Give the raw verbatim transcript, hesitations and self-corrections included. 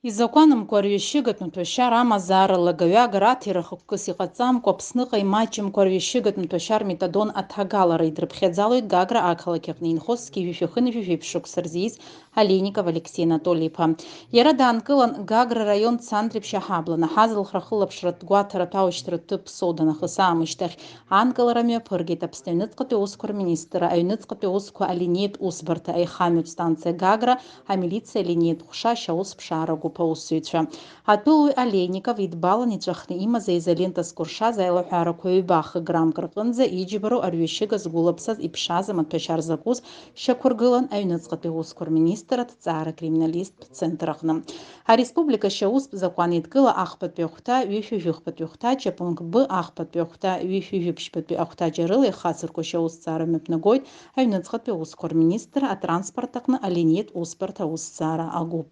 Изакәанымкәа арҩашьыгатә маҭәашьар амазаарала агаҩагара аҭира хықәкыс иҟаҵамкәа Аԥсныҟа имаҷымкәа арҩашьыгатә маҭәашьар метадон аҭагалара идрыԥхьаӡалоит Гагра ақалақь аҟны инхо зқьи жәшәи хынҩажәи жәиԥшь шықәса рзы ииз Олейников Алексеи Анатоли-иԥа. Иара даанкылан Гагра раион Цандрыԥшь аҳабланы, ҳазылхра хылаԥшратә гәаҭаратә аушьҭратә ҭыԥ Ԥсоу данахыс аамышьҭахь. Анкылара мҩаԥыргеит Аԥсны аҩныҵҟатәи аусқәа рминистрра аҩныҵҟатәи аусқәа алиниатә усбарҭа аихамҩатә станциа Гагра, амилициа алиниатә ҟәша ашьаус ԥшаара агәыԥ аусзуҩцәа. Атәылауаҩ Олейников идбалан иҵәахны имаз аизолента зкәыршаз аилаҳәарақәа ҩба хы граммк рҟынӡа иџьбароу арҩашьыга згәылаԥсаз иԥшааз амаҭәашьар закәыз шьақәыргылан аҩныҵҟатәи аусқәа рминистр аҭҵаара криминалисттә центр аҟны. Ареспублика ашьаустә закәан еидкыла ахԥатәи ахәҭа, ҩышәи жәыхԥатәи ахәҭа, ҷапунк Б ахԥатәи ахәҭа, ҩышәи жәиԥшьбатәи ахәҭаҷ рыла ихацырку ашьаусҭҵаара мҩаԥнагоит аҩныҵҟатәи аусқәа рминистр атранспорт аҟны алиниатә усбарҭа аусҭҵаара агәыԥ.